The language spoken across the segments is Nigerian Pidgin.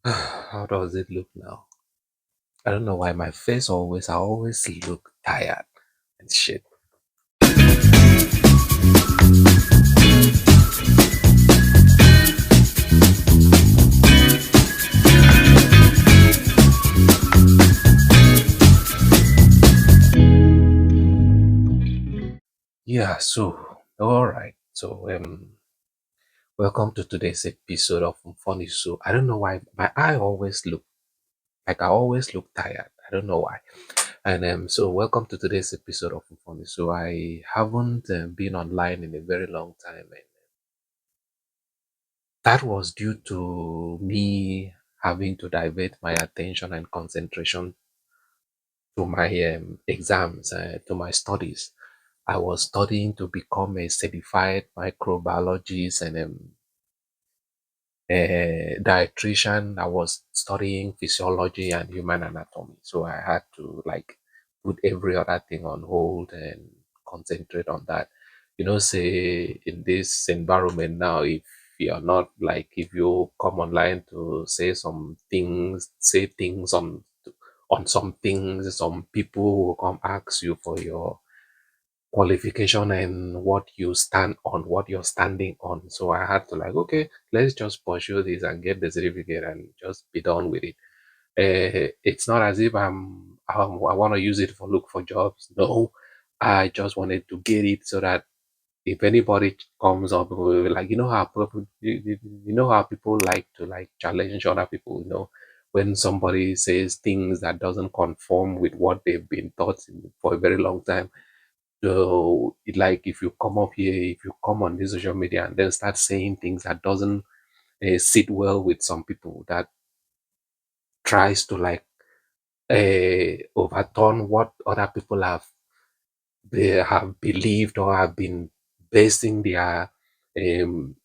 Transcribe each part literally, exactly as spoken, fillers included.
How does it look now? I don't know why my face always, I always look tired and shit. Yeah, so, all right. So, um, welcome to today's episode of Funny. So, I don't know why my eye always look, like, I always look tired. I don't know why. And, um, so, welcome to today's episode of Funny. So, I haven't, um, been online in a very long time, and that was due to me having to divert my attention and concentration to my, um, exams, uh, to my studies. I was studying to become a certified microbiologist and, um, a dietitian. I was studying physiology and human anatomy. So I had to, like, put every other thing on hold and concentrate on that. You know, say, in this environment now, if you're not, like, if you come online to say some things, say things on, on some things, some people will come ask you for your qualification and what you stand on, what you're standing on. So I had to, like, okay, let's just pursue this and get the certificate and just be done with it. Uh, it's not as if I'm, um, I want to use it for look for jobs. No, I just wanted to get it so that if anybody comes up, we will, like, you know how people, you, you you know how people like to, like, challenge other people. You know, when somebody says things that doesn't conform with what they've been taught in, for a very long time. So, it, like, if you come up here, if you come on this social media and then start saying things that doesn't, uh, sit well with some people, that tries to, like, uh, overturn what other people have, they have believed or have been basing their, um,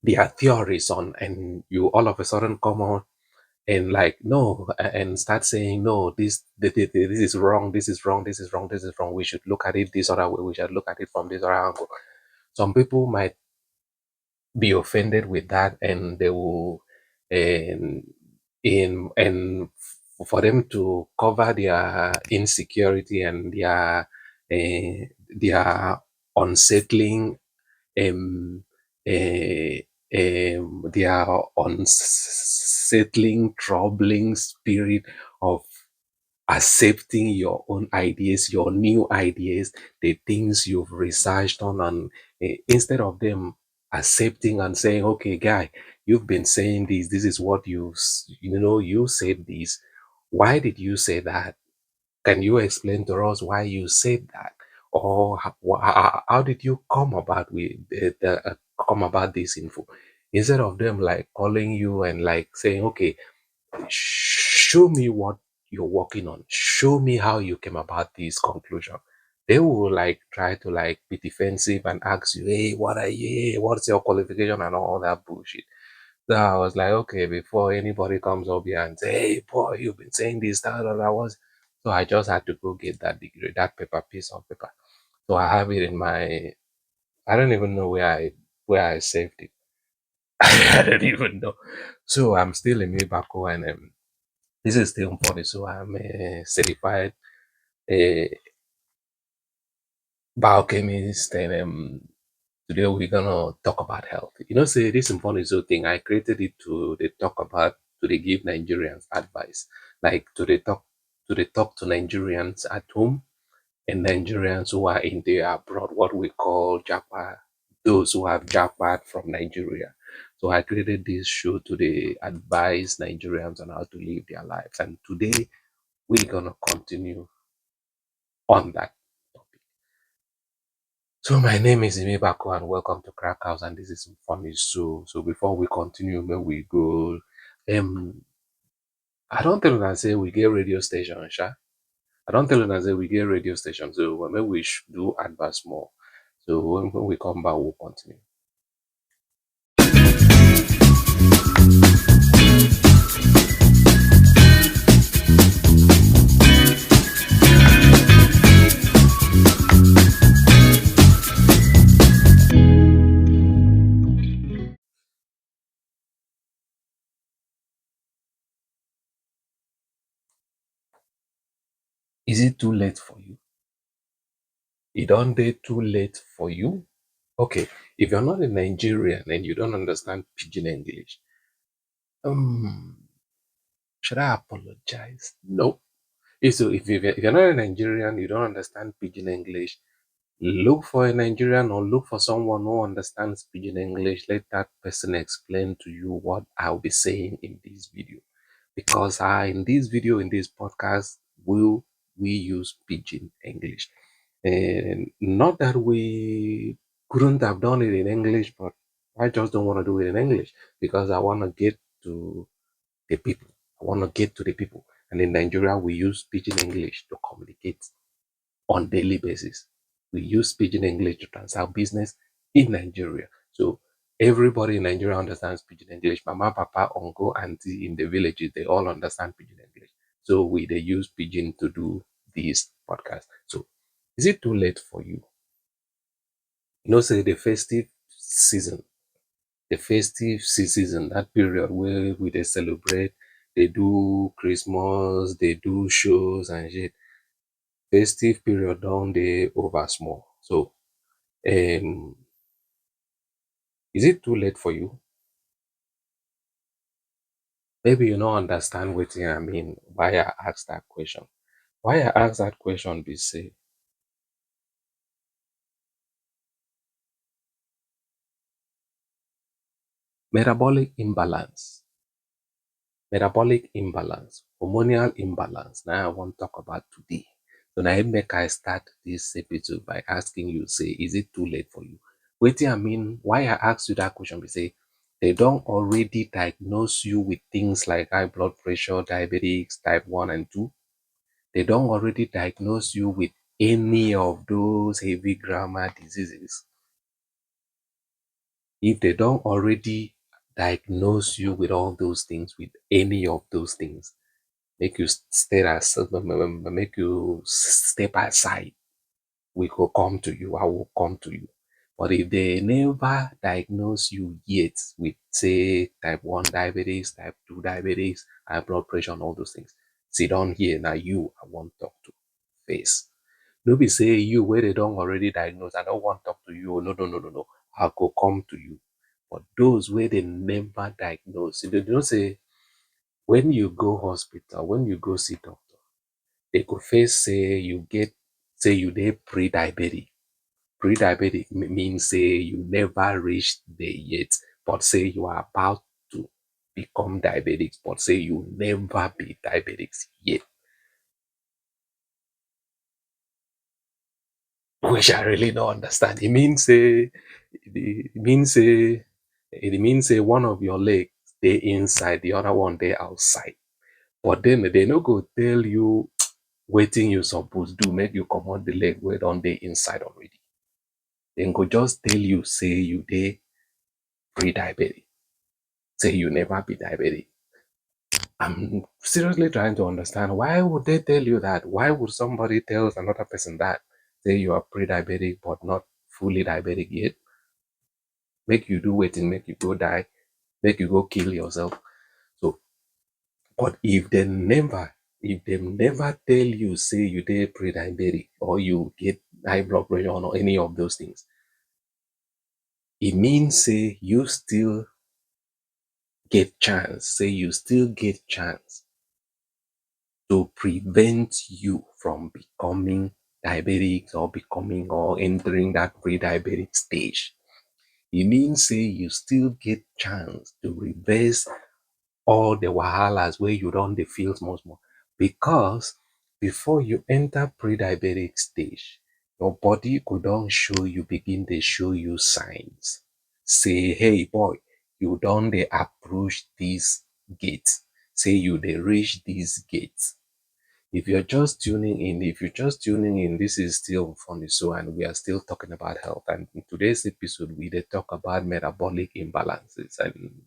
their theories on, and you all of a sudden come on and, like, no, a-, and start saying, "No, this, th-, th-, th-, this is wrong, this is wrong, this is wrong, this is wrong. We should look at it this other way. We should look at it from this other angle." Some people might be offended with that, and they will, and, in, and f-, for them to cover their insecurity and their, uh, their unsettling, um, uh, um, their unsettling, troubling spirit of accepting your own ideas, your new ideas, the things you've researched on, and, uh, instead of them accepting and saying, "Okay, guy, you've been saying this. This is what you s-, you know, you said this. Why did you say that? Can you explain to us why you said that? Or ho-, wha-, ho-, ho-, how did you come about with, uh, the, uh, come about this info?" Instead of them, like, calling you and, like, saying, "Okay, show me what you're working on. Show me how you came about this conclusion." They will, like, try to, like, be defensive and ask you, "Hey, what are you? Hey, what's your qualification?" and all that bullshit. So I was like, "Okay, before anybody comes up here and say, 'Hey, boy, you've been saying this, that, that, that was,'" So I just had to go get that degree, that paper, piece of paper. So I have it in my, I don't even know where I, where I saved it. I don't even know. So I'm still in Mibako, and, um, this is still Funny. So I'm a certified, uh, biochemist, and, um, today we're gonna talk about health. You know, say this Funny Zoo thing, I created it to the talk about, to the give Nigerians advice, like, to the talk, to the talk to Nigerians at home and Nigerians who are in the abroad, what we call Japa, those who have jackpot from Nigeria. So I created this show to the advise Nigerians on how to live their lives. And today we're gonna continue on that topic. So my name is Imi Bako and welcome to Crack House, and this is Funny Zoo. So before we continue, may we go, um, I don't tell una say we get radio station, sha. I don't tell una say we get radio station, so maybe we should do adverts more. So when, when we come back, we'll continue. Is it too late for you? E don dey too late for you? Okay, if you're not a Nigerian and you don't understand Pidgin English, um, should I apologize? No. If so, if, you, if you're not a Nigerian, you don't understand Pidgin English, look for a Nigerian or look for someone who understands Pidgin English. Let that person explain to you what I'll be saying in this video. Because I, in this video, in this podcast, will we use Pidgin English. And not that we couldn't have done it in English, but I just don't want to do it in English because I want to get to the people. I want to get to the people. And in Nigeria, we use Pidgin English to communicate on daily basis. We use Pidgin English to transact business in Nigeria. So everybody in Nigeria understands Pidgin English. Mama, papa, uncle, auntie in the villages, they all understand Pidgin English. So we dey use Pidgin to do this podcast. So is it too late for you? You know, say the festive season, the festive se- season, that period where we dey celebrate, they do Christmas, they do shows and shit. Festive period don dey over small. So, um, is it too late for you? Maybe you no understand wetin I mean, why I ask that question. Why I ask that question be say, metabolic imbalance, metabolic imbalance, hormonal imbalance, now I want to talk about today. So now make I start this episode by asking you, say, is it too late for you? Wetin I mean, why I ask you that question be say, they don't already diagnose you with things like high blood pressure, diabetics, type one and two. They don't already diagnose you with any of those heavy grammar diseases. If they don't already diagnose you with all those things, with any of those things, make you s- stay as make you s- step aside. We go come to you. I will come to you. But if they never diagnose you yet with, say, type one diabetes, type two diabetes, high blood pressure, and all those things, sit down here now. You I want talk to face. No be say you where they don't already diagnose. I don't want talk to you. No, no, no, no, no. I go come to you. But those where they never diagnose, you don't say when you go hospital, when you go see doctor, they go first say you get say you dey pre-diabetic. Pre-diabetic m- mean say you never reach there yet, but say you are about to become diabetic, but say you never be diabetics yet. Which I really don't understand. It means say it means say it means say one of your legs dey inside, the other one dey outside. But then they no go tell you wetin you suppose do make you comot the leg wey don dey inside already. Dem go just tell you say you dey pre-diabetic, say you never be diabetic. I'm seriously trying to understand, why would they tell you that? Why would somebody tell another person that? Say you are pre-diabetic but not fully diabetic yet. Make you do wetin, make you go die, make you go kill yourself. So, but if they never, if they never tell you say you dey pre-diabetic or you get high blood pressure or any of those things, it means say you still get chance, say you still get chance to prevent you from becoming diabetic or becoming or entering that pre-diabetic stage. It means say you still get chance to reverse all the wahalas where you don't dey feel small small, because before you enter pre-diabetic stage, your body go don show you, begin dey show you signs say, hey boy, you don dey approach this gate, say you dey reach this gate. If you're just tuning in, if you're just tuning in, this is still Funny So, and we are still talking about health. And in today's episode, we dey talk about metabolic imbalances and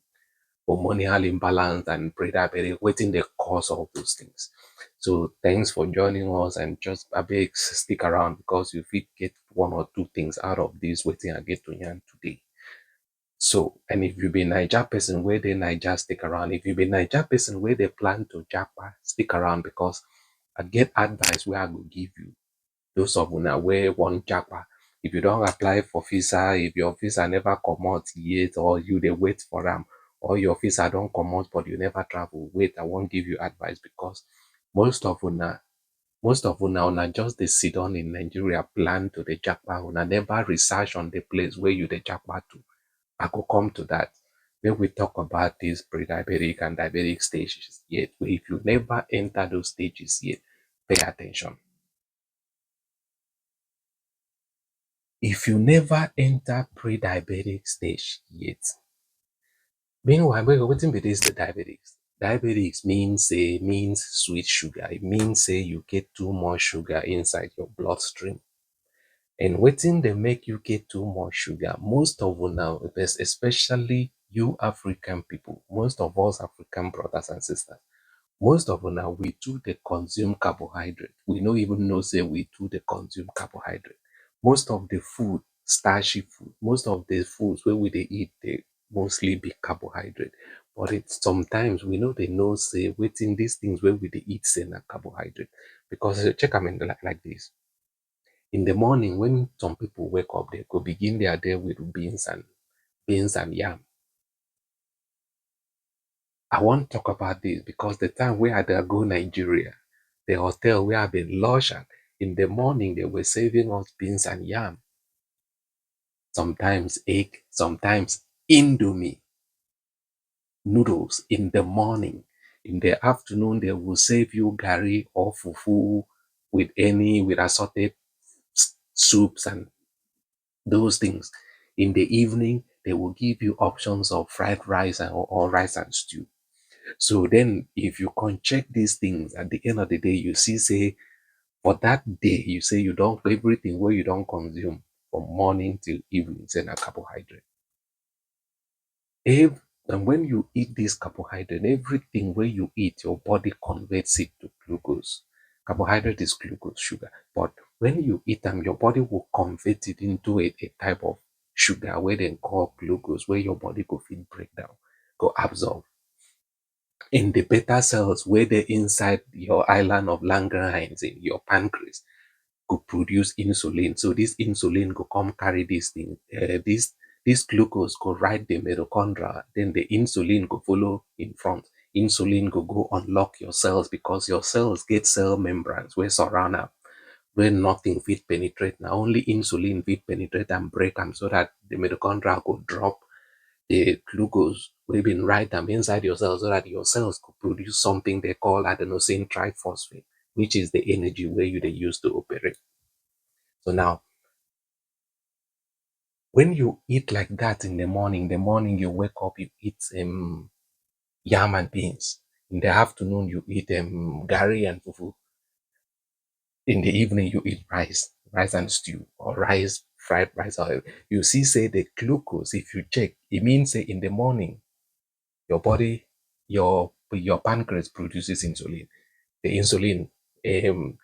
hormonal imbalance and pre-diabetic, wetin dey cause all those things. So thanks for joining us, and just abeg s- stick around because you fit get one or two things out of this wetin I get to yarn today. So, and if you be Naija person wey dey Naija, stick around. If you be Naija person wey dey plan to japa, stick around because I get advice wey I go give you. Those of una wey wan japa, if you don apply for visa, if your visa never comot yet, or you dey wait for am, or your visa don comot but you never travel, wait, I wan give you advice, because most of una, most of una, una just dey sit down in Nigeria, plan to dey japa. Una never research on the place where you dey japa to. I go come to that. Make we talk about these pre-diabetic and diabetic stages yet. If you never enter those stages yet, pay attention. If you never enter pre-diabetic stage yet, meanwhile, wait, wetin be this, the diabetics? Diabetics mean say, means sweet sugar. It means say you get too much sugar inside your bloodstream. And wetin dey make you get too much sugar? Most of una, especially you African people, most of us African brothers and sisters, most of una, we too dey consume carbohydrate. We no even know say we too dey consume carbohydrate. Most of the food, starchy food, most of the foods wey we dey eat dey mostly be carbohydrate. But it, sometimes we no dey know say wetin these things wey we dey eat say na carbohydrate. Because, uh, check am in like, like this. In the morning, when some people wake up, they go begin their day with beans and, beans and yam. I wan talk about this because the time wey I dey go Nigeria, the hotel where I been lodge at, in the morning they were serving us beans and yam, sometimes egg, sometimes Indomie noodles in the morning. In the afternoon, they will serve you garri or fufu with any, with assorted s-, soups and those things. In the evening, they will give you options of fried rice and, or, or rice and stew. So then, if you can check these things, at the end of the day, you see say, for that day, you say you don't, everything where you don't consume from morning till evening, say na carbohydrate. If, and when you eat this carbohydrate, everything where you eat, your body converts it to glucose. Carbohydrate is glucose, sugar. But when you eat them, your body will convert it into a, a type of sugar where they call glucose, where your body go fit break down, go absorb. In the beta cells where they inside your island of Langerhans, in your pancreas, go produce insulin. So this insulin go come carry this thing, uh, this, this glucose go ride the mitochondria, then the insulin go follow in front. Insulin go go unlock your cells because your cells get cell membranes where surround am, where nothing fit penetrate. Now only insulin fit penetrate and break am so that the mitochondria go drop the glucose wey been ride am inside your cells so that your cells could produce something they call adenosine triphosphate, which is the energy where you they use to operate. So now, when you eat like that in the morning, the morning you wake up, you eat, um, yam and beans. In the afternoon, you eat, um, garri and fufu. In the evening, you eat rice, rice and stew, or rice, fried rice. Or you see, say the glucose, if you check, it means say in the morning, your body, your, your pancreas produces insulin. The insulin, um,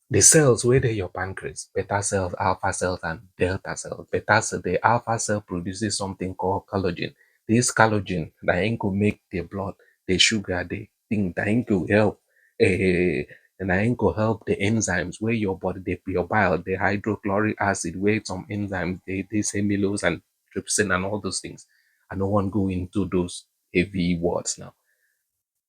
the cells where they your pancreas, beta cells, alpha cells, and delta cells. Beta cell, the alpha cell produces something called collagen. This collagen, na im go make the blood, the sugar, the thing, na im go help, eh, na im go help the enzymes where your body, the, your bile, the hydrochloric acid, where some enzymes, they, they say amylose and trypsin and all those things. I don't want to go into those heavy words now.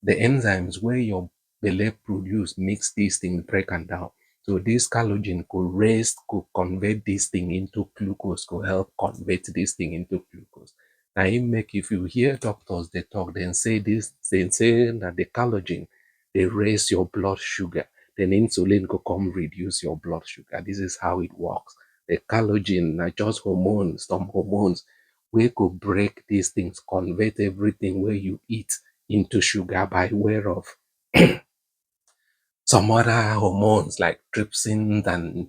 The enzymes where your belle produce makes these things break and down. So this collagen could raise, could convert this thing into glucose, could help convert this thing into glucose. Now it make, if you hear doctors they talk, then say this, they say that the collagen they raise your blood sugar, then insulin go come reduce your blood sugar. This is how it works. The collagen na just hormones, some hormones where go break these things, convert everything where you eat into sugar by way of some other hormones like trypsin and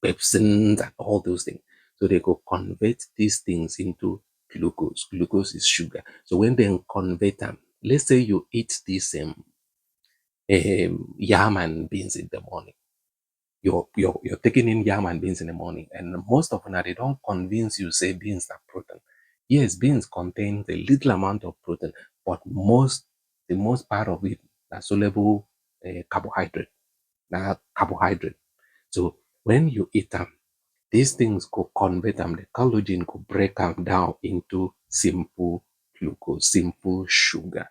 pepsin and all those things. So they go convert these things into glucose. Glucose is sugar. So when they convert them, let's say you eat this, um, um, yam and beans in the morning. You're, you're, you're taking in yam and beans in the morning, and most of them, they don't convince you say beans are protein. Yes, beans contains a little amount of protein, but most, the most part of it are soluble, uh, carbohydrate. na carbohydrate. So when you eat am, these things go convert am, the collagen go break am down into simple glucose, simple sugar.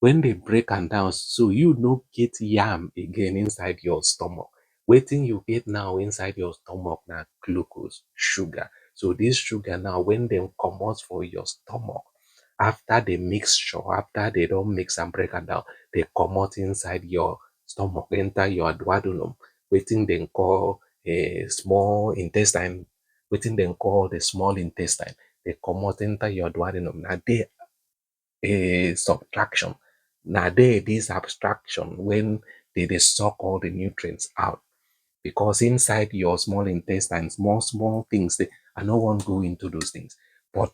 When they break am down, so you no get yam again inside your stomach. Wetin you get now inside your stomach na glucose, sugar. So this sugar now, when dem comot for your stomach, after the mixture, after they don mix and break am down, they comot inside your stomach, enter your duodenum, wetin dem call a small intestine, wetin dem call the small intestine, they comot enter your duodenum. Na there a subtraction. Na there this abstraction when they dey suck all the nutrients out, because inside your small intestine, small small things dey. I no wan go into those things, but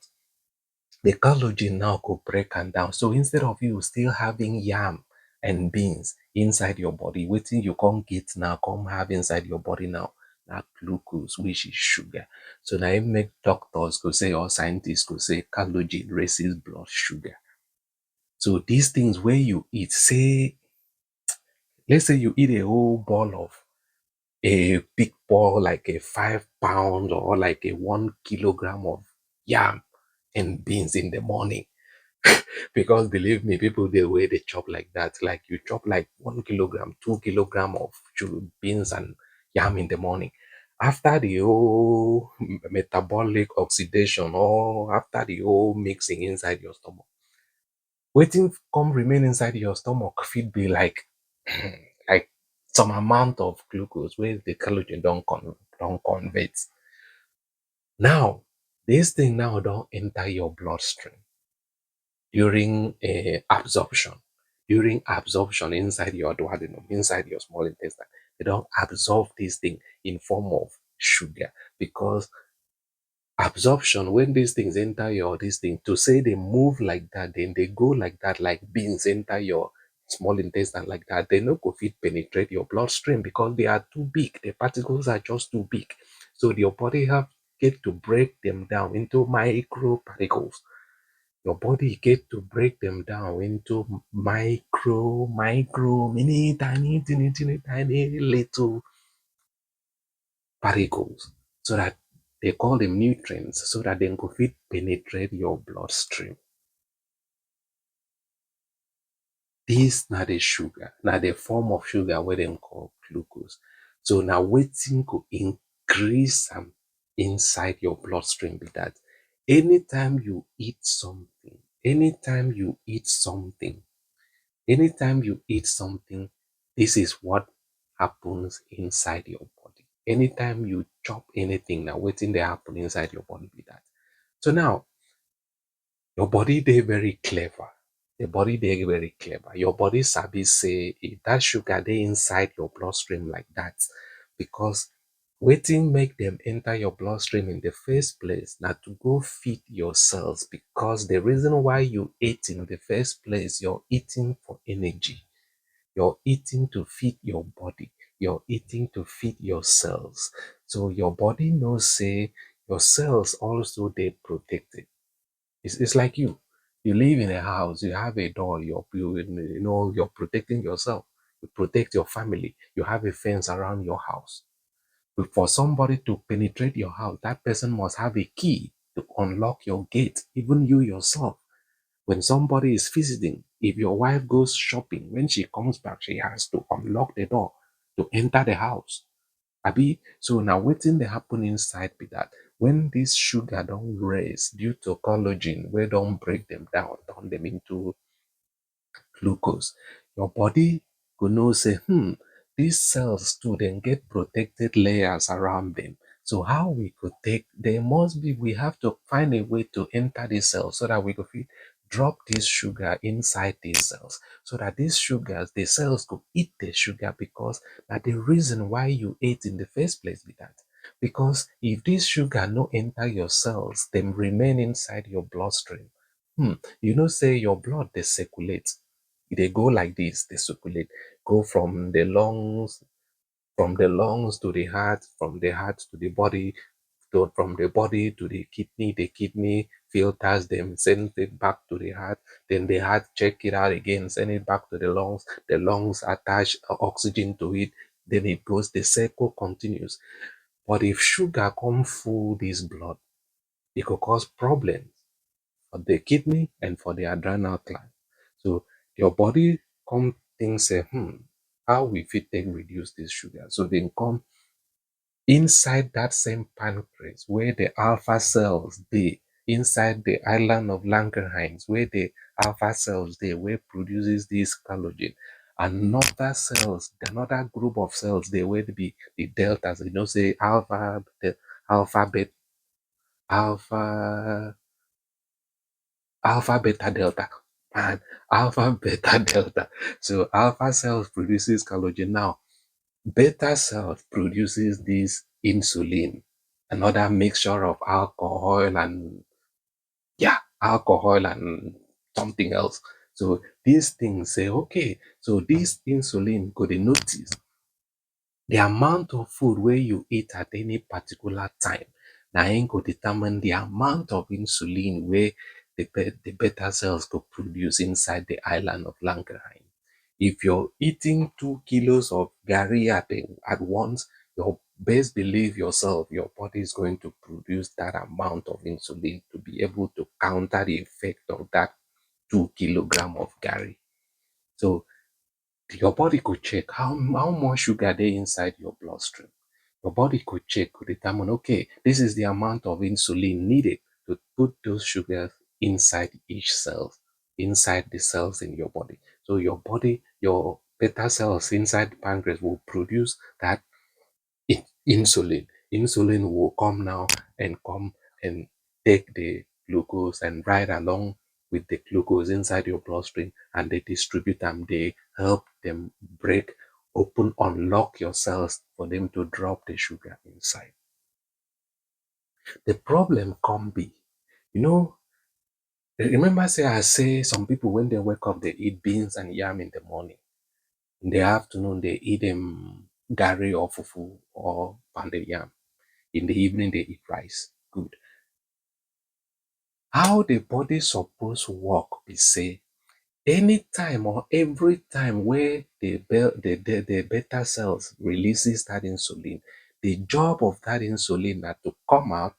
the collagen now go break am down. So instead of you still having yam and beans inside your body, wetin you come get now, come have inside your body now, na glucose, which is sugar. So na im make doctors go say, or scientists go say, collagen raises blood sugar. So these things wey you eat, say, let's say you eat a whole ball of, a big ball, like a five pound or like a one kilogram of yam and beans in the morning. Because believe me, people dey wey dey chop like that. Like, you chop like one kilogram, two kilogram of chu-, beans and yam in the morning. After the whole metabolic oxidation, or after the whole mixing inside your stomach, wetin come remain inside your stomach fit be like, like some amount of glucose wey the collagen don con-, don convert. Now, this thing now don enter your bloodstream during, eh, absorption. During absorption inside your duodenum, inside your small intestine, they don absorb this thing in form of sugar, because absorption, when these things enter your, this thing, to say they move like that, then they go like that, like beans enter your small intestine like that, they no go fit penetrate your bloodstream because they are too big. The particles are just too big. So your body have get to break them down into micro particles. Your body get to break them down into micro, micro, mini, tiny, tiny, tiny, tiny little particles, so that they call them nutrients, so that they go fit penetrate your bloodstream. This na the sugar, na the form of sugar wey dem call glucose. So na wetin go increase am inside your bloodstream be that. Anytime you eat something, anytime you eat something, anytime you eat something, this is what happens inside your body. Anytime you chop anything, na wetin dey happen inside your body be that. So now, your body dey very clever. The body dey very clever. Your body sabi say if that sugar dey inside your bloodstream like that, because wetin make them enter your bloodstream in the first place na to go feed your cells, because the reason why you ate in the first place, you're eating for energy. You're eating to feed your body. You're eating to feed your cells. So your body knows say your cells also dey protected. It's, it's like you. You live in a house, you have a door, you're, you, you know, you're protecting yourself. You protect your family. You have a fence around your house. But for somebody to penetrate your house, that person must have a key to unlock your gate, even you yourself. When somebody is visiting, if your wife goes shopping, when she comes back, she has to unlock the door to enter the house. Abi, so na wetin dey happen inside be that. When this sugar don raise due to collagen wey don break them down, turn them into glucose, your body go know say, hmm, these cells too, dem get protected layers around them. So how we go take, there must be, we have to find a way to enter these cells so that we go fit drop this sugar inside these cells, so that these sugars, the cells go eat the sugar, because na the reason why you ate in the first place be that. Because if this sugar no enter your cells, dem remain inside your bloodstream. Hmm, you know say your blood dey circulate. E dey go like this, dey circulate, go from the lungs, from the lungs to the heart, from the heart to the body, to, from the body to the kidney, the kidney filters them, sends it back to the heart, then the heart check it out again, send it back to the lungs, the lungs attach, uh, oxygen to it, then it goes, the circle continues. But if sugar come full this blood, it could cause problems for the kidney and for the adrenal gland. So your body come think say, hmm, how we fit take reduce this sugar? So then come inside that same pancreas where the alpha cells dey, inside the island of Langerhans, where the alpha cells dey, where produces this collagen. Another cells, another group of cells dey, where be the deltas. You know say alpha, the alpha, beta, alpha, alpha, beta, delta, and alpha, beta, delta. So alpha cells produces collagen. Now beta cells produces this insulin, another mixture of alcohol and, yeah, alcohol and something else. So these things say, okay, so this insulin go dey notice the amount of food wey you eat at any particular time, na im go determine the amount of insulin wey the, be- the beta cells go produce inside the island of Langerhans. If you're eating two kilos of garri at, a, at once, your best believe yourself, your body is going to produce that amount of insulin to be able to counter the effect of that two kilogram of garri. So your body could check how, how much sugar dey inside your bloodstream. Your body could check, could determine, okay, this is the amount of insulin needed to put those sugars inside each cell, inside the cells in your body. So your body, your beta cells inside the pancreas will produce that in- insulin. Insulin will come now and come and take the glucose and ride along with the glucose inside your bloodstream, and they distribute them. They help them break open, unlock your cells for them to drop the sugar inside. The problem come be, you know, remember say I say some people, when they wake up, they eat beans and yam in the morning. In the afternoon, they eat them garri or fufu or pounded yam. In the evening, they eat rice. Good. How the body suppose work be say, anytime or every time where the, be- the, the, the beta cells releases that insulin, the job of that insulin na to come out,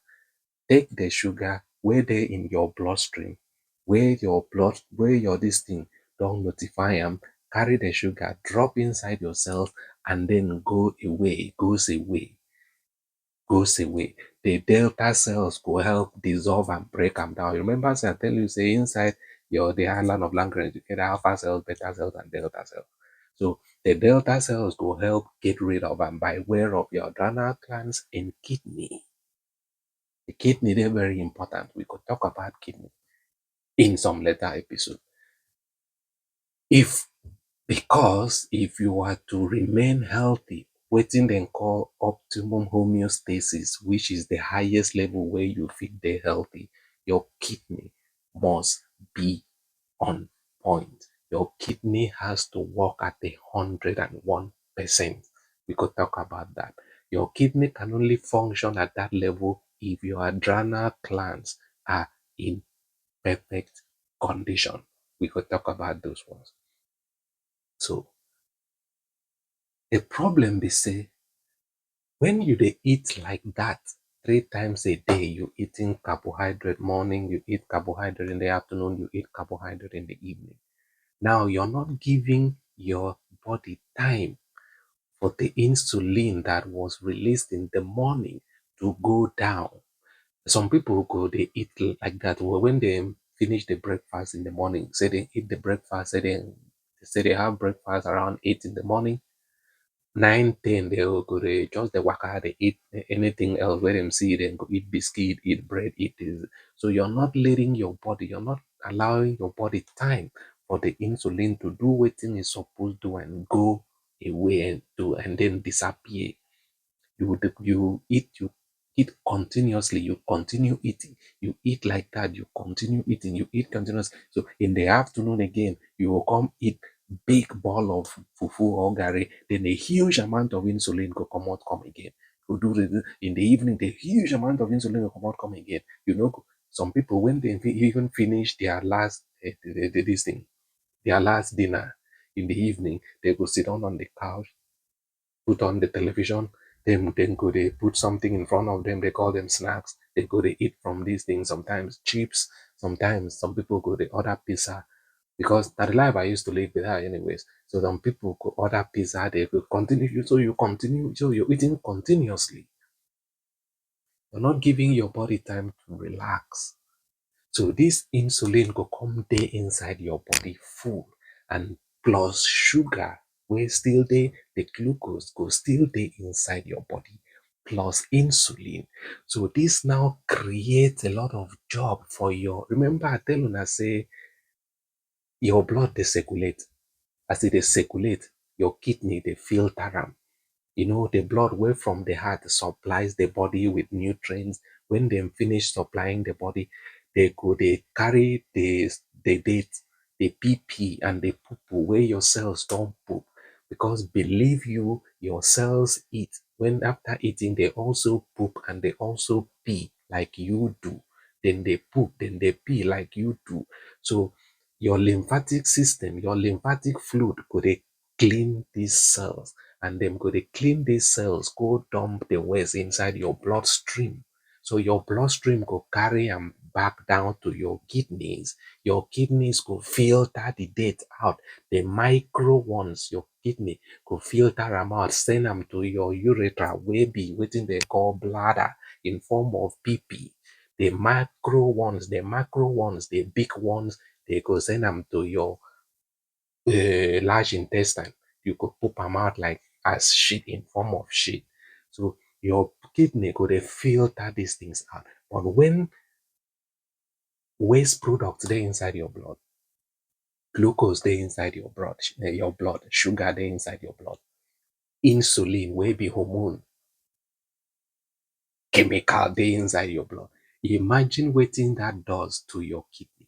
take the sugar where they in your bloodstream, where your blood, where your this thing don't notify them, carry the sugar, drop inside your cells, and then go away, goes away, goes away. The delta cells go help dissolve and break them down. You remember say I tell you say inside your the island of Langerhans, you get alpha cells, beta cells, and delta cells. So the delta cells go help get rid of them by way of your adrenal glands and kidney. The kidney, they're very important. We could talk about kidney in some later episode. If, because if you are to remain healthy, wetin dem call optimum homeostasis, which is the highest level where you fit dey healthy, your kidney must be on point. Your kidney has to work at a hundred and one percent. We could talk about that. Your kidney can only function at that level if your adrenal glands are in perfect condition. We could talk about those ones. So the problem be say, when you dey eat like that three times a day, you eating carbohydrate morning, you eat carbohydrate in the afternoon, you eat carbohydrate in the evening. Now you're not giving your body time for the insulin that was released in the morning to go down. Some people go, they eat like that. Well, when they finish the breakfast in the morning, say they eat the breakfast, say they say they have breakfast around eight in the morning, nine, ten, they will go, they just the waka, they eat anything else where them see, then go eat biscuit, eat bread, eat this. So you're not letting your body, you're not allowing your body time for the insulin to do what thing is supposed to do and go away and do and then disappear. You would, you eat, you eat continuously, you continue eating, you eat like that, you continue eating, you eat continuously. So in the afternoon again, you will come eat big bowl of fufu or garri, then a huge amount of insulin go come out come again. Go do the, in the evening, the huge amount of insulin go come out come again. You know, some people, when they fi- even finish their last uh, the, the, this thing, their last dinner in the evening, they go sit down on the couch, put on the television, dem dem go dey put something in front of them, they call them snacks, they go dey eat from these things, sometimes chips, sometimes some people go dey order pizza, because na the life I used to live with her anyways. So some people go order pizza, they go continue, so you continue, so you're eating continuously. You're not giving your body time to relax. So this insulin go come dey inside your body full, and plus sugar wey still dey, the glucose go still dey inside your body, plus insulin. So this now create a lot of job for your, remember I tell una say your blood dey circulate. As e dey circulate, your kidney dey filter am. You know, the blood wey from the heart supplies the body with nutrients. When dem finish supplying the body, they go dey carry the the date, the pee pee and the poo poo wey your cells don poop. Because believe you, your cells eat. When after eating, they also poop and they also pee like you do. Then they poop, then they pee like you do. So your lymphatic system, your lymphatic fluid go dey clean these cells, and dem go dey clean these cells, go dump the waste inside your bloodstream. So your bloodstream go carry am back down to your kidneys. Your kidneys go filter the dirt out, the micro ones. Your kidney go filter am out, send am to your urethra, wey be wetin dem call bladder, in form of pee pee. The macro ones, the macro ones, the big ones, they go send am to your uh, large intestine. You go poop am out like as shit, in form of shit. So your kidney go dey filter these things out. But when waste products dey inside your blood, glucose dey inside your blood, eh, your blood, sugar dey inside your blood, insulin wey be hormone chemical dey inside your blood. Imagine wetin that does to your kidney.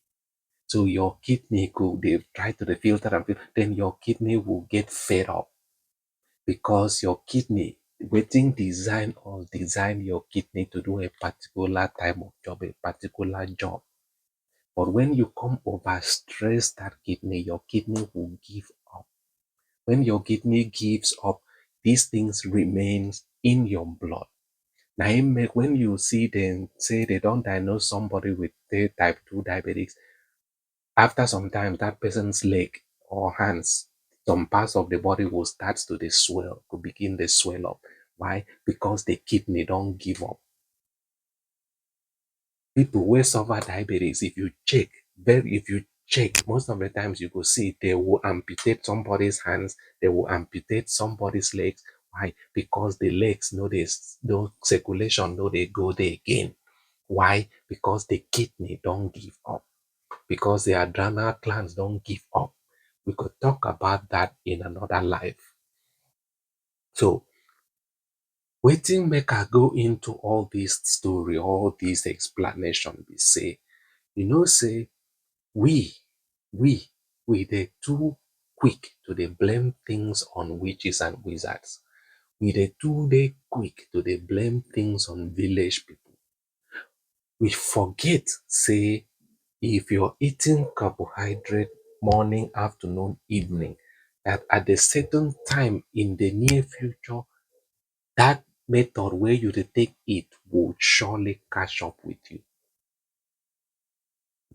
So your kidney go dey try to dey filter and filter, then your kidney will get fed up, because your kidney, wetin design or design your kidney to do a particular type of job, a particular job. But when you come overstress that kidney, your kidney will give up. When your kidney gives up, these things remains in your blood. Na im make when you see dem say they don diagnose somebody with the type two diabetics, after some time, that person's leg or hands, some parts of the body will start to dey swell, go begin dey swell up. Why? Because the kidney don give up. People wey suffer diabetes, if you check, very, if you check, most of the times you go see they will amputate somebody's hands, they will amputate somebody's legs. Why? Because the legs no dey s-, no circulation no dey go there again. Why? Because the kidney don give up. Because the adrenal glands don give up. We go talk about that in another life. So wetin make I go into all this story, all this explanation be say, you know say we, we, we dey too quick to dey blame things on witches and wizards. We dey too dey quick to dey blame things on village people. We forget say if you're eating carbohydrate morning, afternoon, evening, that at a certain time in the near future, that method wey you dey take eat will surely catch up with you.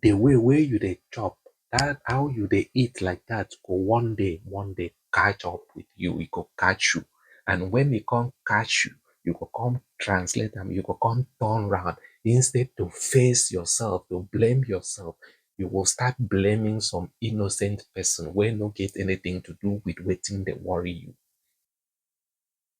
The way wey you dey chop, that how you dey eat like that go one day, one day catch up with you, e go catch you. And when e come catch you, you go come translate am, you go come turn round. Instead to face yourself, to blame yourself, you go start blaming some innocent person wey no get anything to do with wetin dey worry you.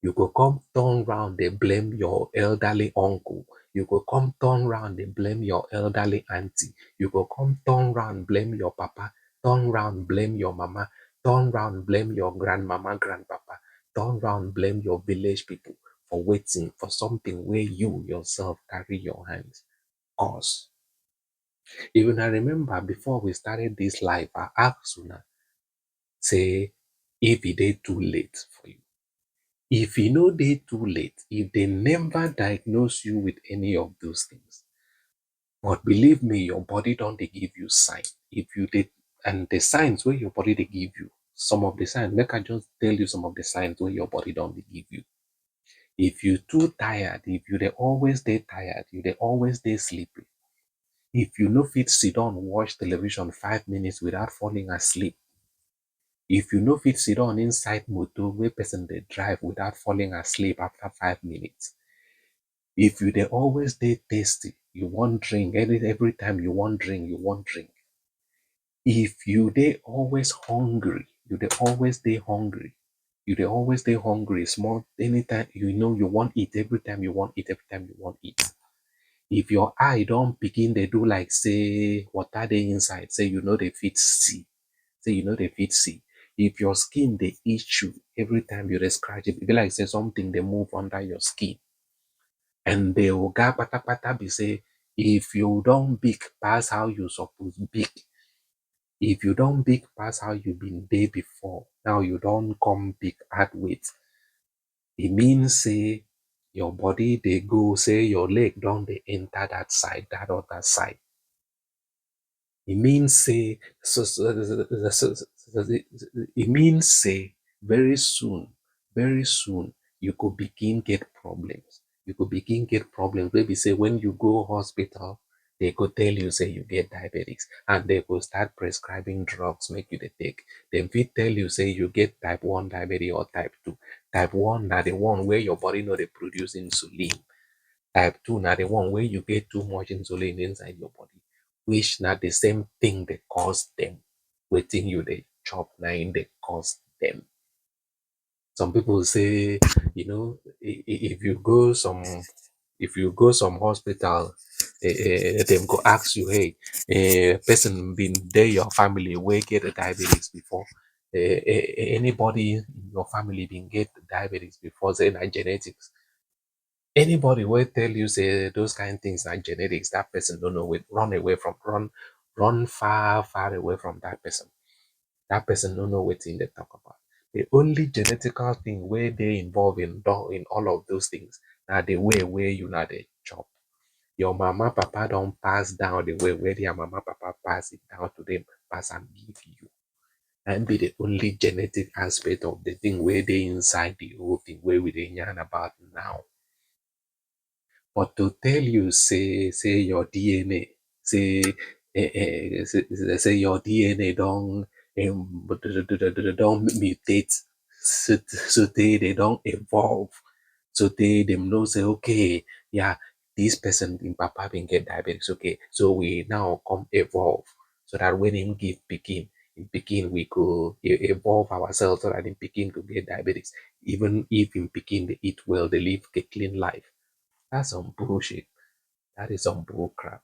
You go come turn round dey blame your elderly uncle. You go come turn round dey blame your elderly auntie. You go come turn round blame your papa. Turn round blame your mama. Turn round blame your grandmama, grandpapa. Turn round blame your village people for wetin, for something wey you yourself carry your hand cause. If una remember, before we started this life, I ask una say if e dey too late for you. If e no dey too late, if they never diagnose you with any of those things, but believe me, your body don dey give you sign. If you dey, and the signs wey your body dey give you, some of the signs, make I just tell you some of the signs wey your body don dey give you. If you too tired, if you dey always dey tired, you dey always dey sleepy, if you no fit sit down watch television five minutes without falling asleep, if you no fit sit down inside motor wey person dey drive without falling asleep after five minutes, if you dey always dey thirsty, you wan drink, every, every time you wan drink, you wan drink. If you dey always hungry, you dey always dey hungry, you dey always dey hungry, small, anytime, you know, you wan eat, every time you wan eat, every time you wan eat. If your eye don begin dey do like say water dey inside, say you no dey fit see, say you no dey fit see. If your skin dey itch you, every time you dey scratch, e be like say something dey move under your skin. And the oga patapata be say, if you don big pass how you suppose big, if you don big pass how you been dey before, now you don come big add weight, e mean say your body dey go, say your leg don dey enter that side, that other side. E mean say, so, so, so, so, so, so, e mean say very soon, very soon, you go begin get problems. You go begin get problems wey be say when you go hospital, they go tell you say you get diabetes, and they go start prescribing drugs make you dey take. Dem fit tell you say you get type one diabetes or type two. Type one na the one where your body no dey produce insulin. Type two na the one where you get too much insulin inside your body, which na the same thing dey cause them. Wetin you dey chop na im dey cause them. Some people say, you know, i- i- if you go some, if you go some hospital, eh, eh, dem go ask you, hey, eh, person been dey your family wey get diabetes before? Eh, eh, eh, anybody in your family been get diabetes before? Say na genetics. Anybody wey tell you say those kind things na genetics, that person no know wait, run away from, run, run far, far away from that person. That person no know wetin they talk about. The only genetical thing where they involve in, in all of those things, now the way where you now they chop. Your mama papa don't pass down the way where their mama papa pass it down to them, pass and give you. And be the only genetic aspect of the thing where they inside the whole thing where we dey yarn about now. But to tell you say, say your D N A, say, eh, eh, say, say your D N A don, um, don mutate, so, so they, they don evolve, so they them know say, okay, yeah, this person in papa been get diabetes, okay, so we now come evolve so that when him give pikin, him pikin we go e- evolve ourselves so that him pikin go get diabetes, even if him pikin dey eat well, dey live a clean life. That's some bullshit. That is some bull crap.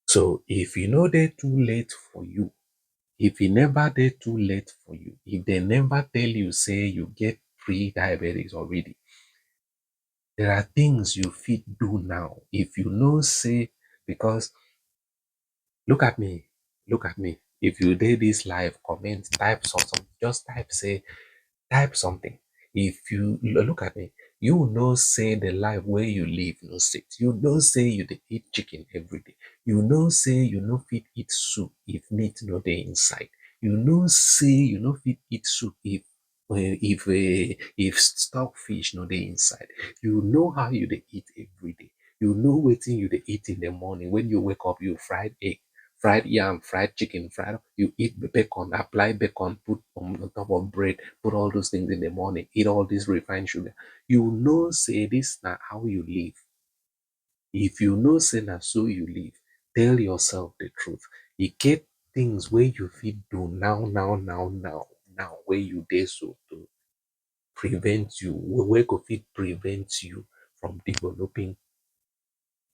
So if e no dey too late for you, if e never dey too late for you, if they never tell you say you get pre-diabetes already, there are things you fit do now. If you know say, because look at me, look at me. If you dey this live, comment, type something. Just type say, type something. If you lo- look at me, you know say the life where you live no set. You know say you dey eat chicken every day. You know say you no fit eat soup if meat no dey inside. You know say you no fit eat soup if, eh, if, eh, if stockfish no dey inside. You know how you dey eat every day. You know wetin you dey eat in the morning. When you wake up, you fried egg, fried yam, fried chicken, fried, you eat bacon, apply bacon, put on, on top of bread, put all those things in the morning, eat all this refined sugar. You know say this na how you live. If you know say na so you live, tell yourself the truth. E get things wey you fit do now, now, now, now, now, wey you dey so to prevent you, wey, wey go fit prevent you from developing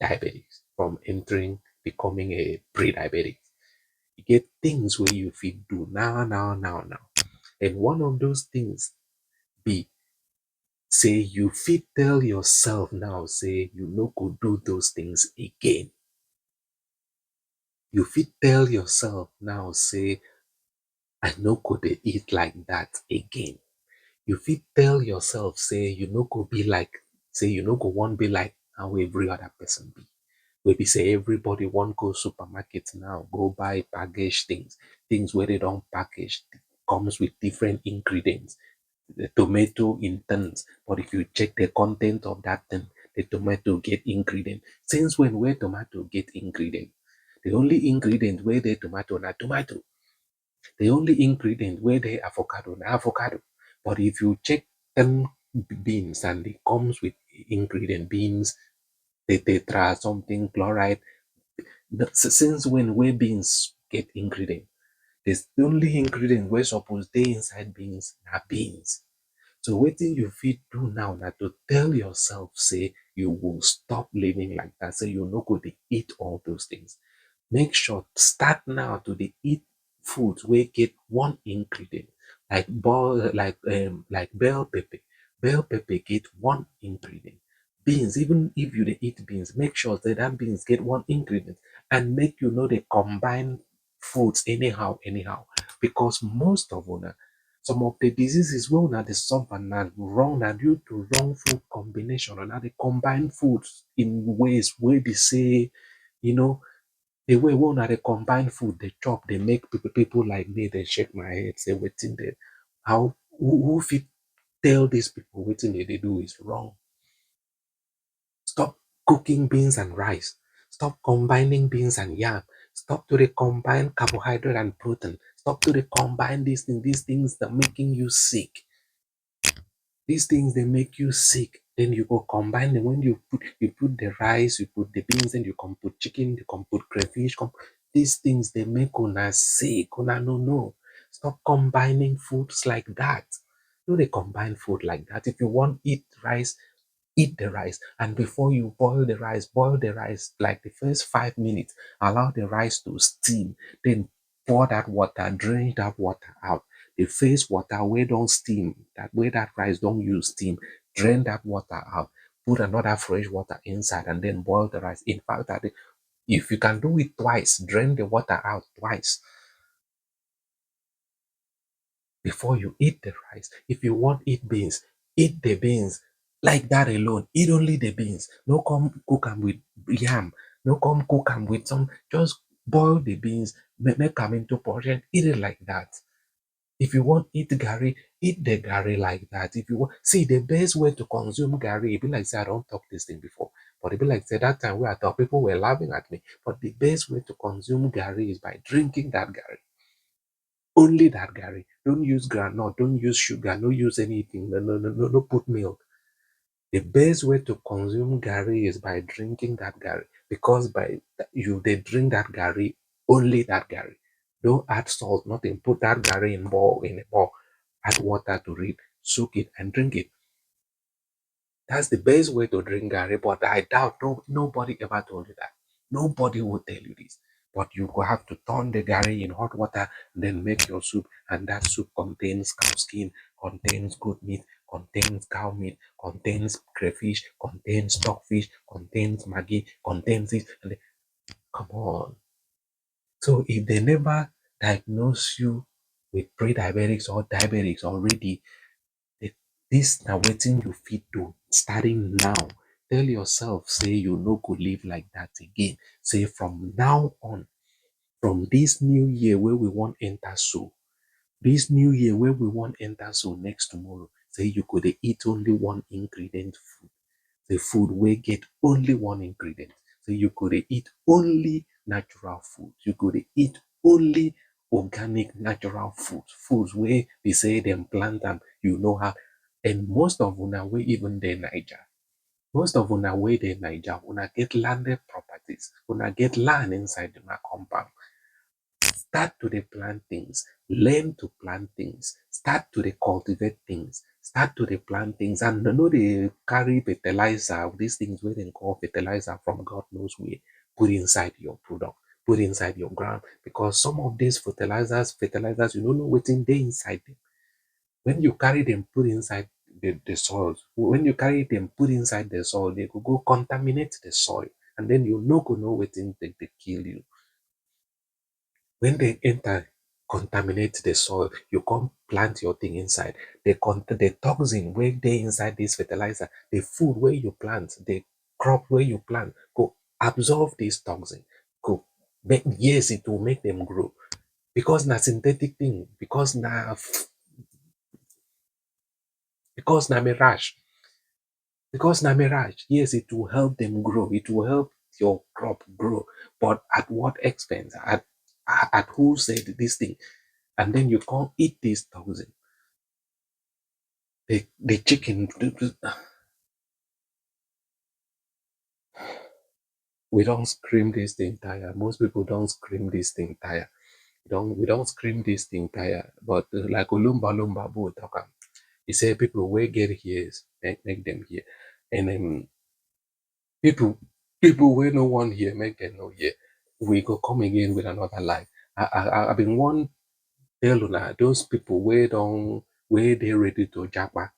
diabetes, from entering, becoming a pre-diabetic. E get things wey you fit do now, now, now, now. And one of those things be say you fit tell yourself now say you no go do those things again. You fit tell yourself now say, I no go dey eat like that again. You fit tell yourself say you no go be like, say you no go wan be like how every other person be. Wey be say everybody wan go supermarket now, go buy package things, things wey they don package. comes with different ingredients. The tomato in tins, but if you check the content of that tin, the tomato get ingredient. Since when wey tomato get ingredient? The only ingredient wey dey tomato na tomato. The only ingredient wey dey avocado na avocado. But if you check tin beans and it comes with ingredient, beans, the tetra something chloride. Since when wey beans get ingredient? The only ingredient wey suppose dey inside beans na beans. So wetin you fit do now na to tell yourself say you will stop living like that, say you no go dey eat all those things. Make sure, start now to dey eat food wey get one ingredient, like bell like um like bell pepper. Bell pepper get one ingredient. Beans, even if you dey eat beans, make sure say that beans get one ingredient, and make you no dey combine foods anyhow anyhow, because most of una, some of the diseases wey una dey suffer na wrong, na due to wrong food combination. Una dey combine foods in ways wey be say, you know, the way wey una dey combine food dey chop dey make people, people like me dey shake my head say wetin dey, how, who, who fit tell these people wetin dem dey do is wrong. Stop cooking beans and rice. Stop combining beans and yam. Stop to dey combine carbohydrate and protein. Stop to dey combine these things. These things are making you sick. These things dey make you sick. Then you go combine them. When you put, you put the rice, you put the beans, then you come put chicken, you come put crayfish. Come, these things dey make una sick. Una no know. Stop combining foods like that. No dey combine food like that. If you wan eat rice, eat the rice, and before you boil the rice, boil the rice like the first five minutes. Allow the rice to steam, then pour that water, drain that water out. The first water wey don steam, that wey that rice don use steam, drain that water out. Put another fresh water inside and then boil the rice. In fact, I think if you can do it twice, drain the water out twice before you eat the rice. If you wan eat beans, eat the beans like that alone. Eat only the beans. No come cook am with yam. No come cook am with some. Just boil the beans, ma-, make am into porridge, eat it like that. If you wan eat garri, eat the garri like that. If you wan, see, the best way to consume garri, e be like say I don talk this thing before, but e be like say that time wey I talk, people were laughing at me. But the best way to consume garri is by drinking that garri. Only that garri. Don't use groundnut, don't use sugar, no use anything, no, no, no, no, no put milk. The best way to consume garri is by drinking that garri, because by th-, you dey drink that garri, only that garri. Don't add salt, nothing. Put that garri in bowl, in a bowl, add water to it, soak it and drink it. That's the best way to drink garri, but I doubt no, nobody ever told you that. Nobody will tell you this. But you go have to turn the garri in hot water, then make your soup, and that soup contains cow skin, contains goat meat, contains cow meat, contains crayfish, contains stockfish, contains maggi, contains this. And the, come on. So if they never diagnose you with pre-diabetics or diabetics already, the, this na wetin you fit do starting now. Tell yourself say you no go live like that again. Say from now on, from this new year wey we wan enter so, this new year wey we wan enter so next tomorrow, say you go dey eat only one ingredient food. The food wey get only one ingredient. Say you go dey eat only natural food. You go dey eat only organic, natural food. Foods wey be say dem plant am, you know how. And most of una wey even dey Naija, most of una wey dey Naija, una get landed properties. Una get land inside una compound. Start to dey plant things. Learn to plant things. Start to dey cultivate things. Start to dey plant things. And no dey carry fertilizer, these things wey dem call fertilizer from God knows where, put inside your product, put inside your ground. Because some of these fertilizers, fertilizers, you no know wetin dey inside them. When you carry them put inside the, the soil, when you carry them put inside the soil, they go go contaminate the soil. And then you no go know wetin dey, dey kill you. When they enter, contaminate the soil, you come plant your thing inside. The con-, the toxin wey dey inside this fertilizer, the food wey you plant, the crop wey you plant go absorb this toxin. Go make, yes, it will make them grow. because na synthetic thing, because na because na mirage. Because na mirage, yes, it will help them grow, it will help your crop grow, but at what expense? At at who said this thing? And then you can't eat this thousand. The the chicken. We don't scream this thing tire. Most people don't scream this thing tire. We don't we don't scream this thing tire. But uh, like Olumba Lumba Bo talk am, he say people wey get ears, make, make them hear. And um, people people wey no wan hear, make them no hear. We go come again with another life. I I I been wan tell una those people wey don wey dey ready to japa.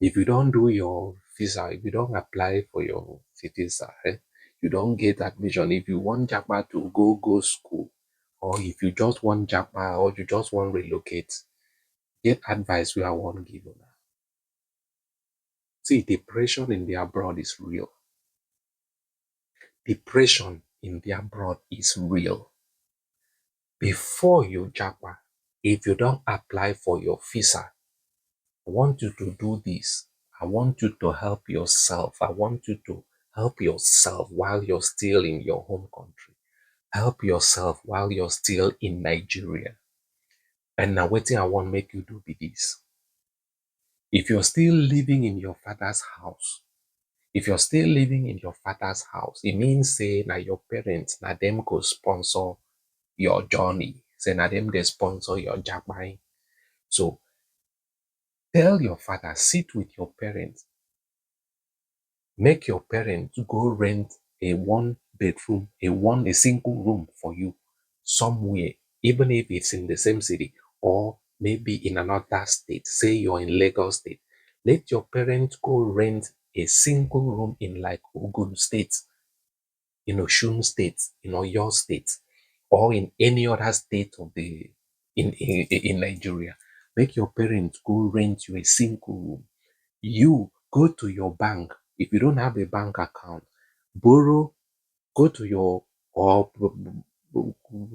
If you don do your visa, if you don apply for your visa, eh, you don get admission. If you wan japa to go go school, or if you just wan japa, or you just wan relocate, get advice wey I wan give una. See, depression in the abroad is real. Depression in the abroad is real. Before you japa, if you don apply for your visa, I want you to do this. I want you to help yourself. I want you to help yourself while you're still in your home country. Help yourself while you're still in Nigeria. And na wetin I wan make you do be this. If you're still living in your father's house, if you're still living in your father's house, it means say na your parents, na them go sponsor your journey. Say na them dey sponsor your japaing. So tell your father, sit with your parents, make your parents go rent a one bedroom, a one a single room for you somewhere, even if it's in the same city or maybe in another state. Say you're in Lagos State, let your parents go rent a single room in, like, Ogun State, in Osun State, in Oyo State, or in any other state of the in in, in Nigeria. Make your parents go rent you a single room. You go to your bank. If you don't have a bank account, borrow, go to your or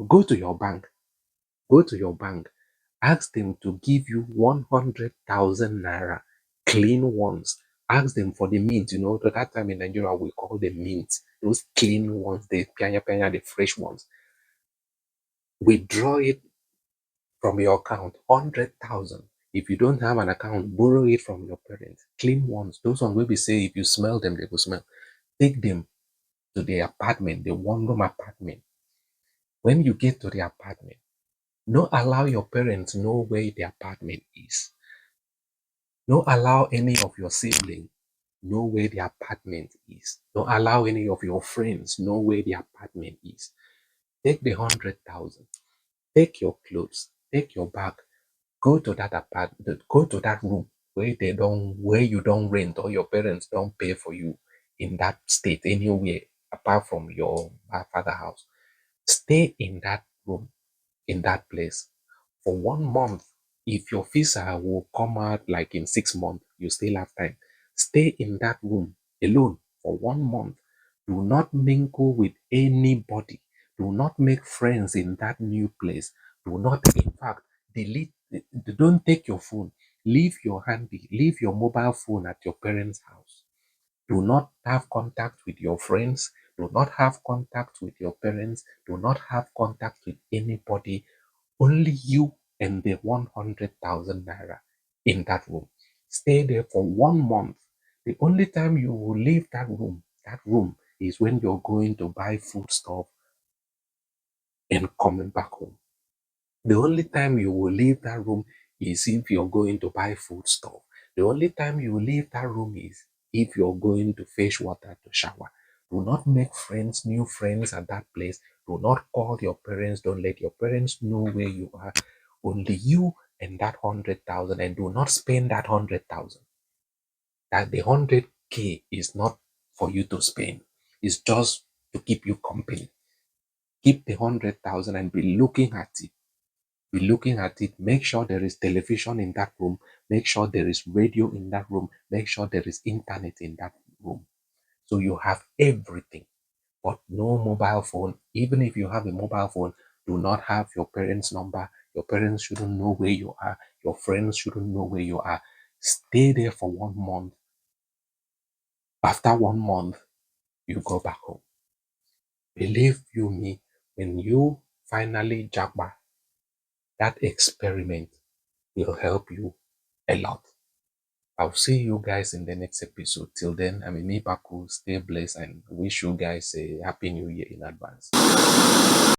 go to your bank, go to your bank, ask them to give you one hundred thousand naira, clean ones. Ask them for the mint. You know, at that time in Nigeria, we call them mint. Those clean ones, the pianya pianya, the fresh ones. Withdraw it from your account, hundred thousand. If you don't have an account, borrow it from your parents. Clean ones, those ones wey be say if you smell them, they go smell. Take them to the apartment, the one room apartment. When you get to the apartment, no allow your parents know where the apartment is. No allow any of your sibling know where the apartment is. No allow any of your friends know where the apartment is. Take the hundred thousand, take your clothes, take your bag, go to that apartment, go to that room where they don't, where you don't rent or your parents don't pay for you in that state anywhere apart from your father house. Stay in that room, in that place for one month. If your visa will come out, like, in six months, you still have time. Stay in that room alone for one month. Do not mingle with anybody. Do not make friends in that new place. Do not, in fact, delete, don't take your phone. Leave your handy, leave your mobile phone at your parents' house. Do not have contact with your friends. Do not have contact with your parents. Do not have contact with anybody. Only you and the one hundred thousand naira in that room. Stay there for one month. The only time you will leave that room, that room is when you're going to buy food stuff and coming back home. The only time you will leave that room is if you're going to buy food stuff. The only time you leave that room is if you're going to fetch water to shower. Do not make friends, new friends at that place. Do not call your parents. Don't let your parents know where you are. Only you and that hundred thousand, and do not spend that hundred thousand. That the hundred K is not for you to spend. It's just to keep you company. Keep the hundred thousand and be looking at it. Be looking at it. Make sure there is television in that room. Make sure there is radio in that room. Make sure there is internet in that room. So you have everything, but no mobile phone. Even if you have a mobile phone, do not have your parents' number. Your parents shouldn't know where you are. Your friends shouldn't know where you are. Stay there for one month. After one month, you go back home. Believe you me, when you finally japa, that experiment will help you a lot. I'll see you guys in the next episode. Till then, I'm Emi Paku. Stay blessed and wish you guys a happy new year in advance.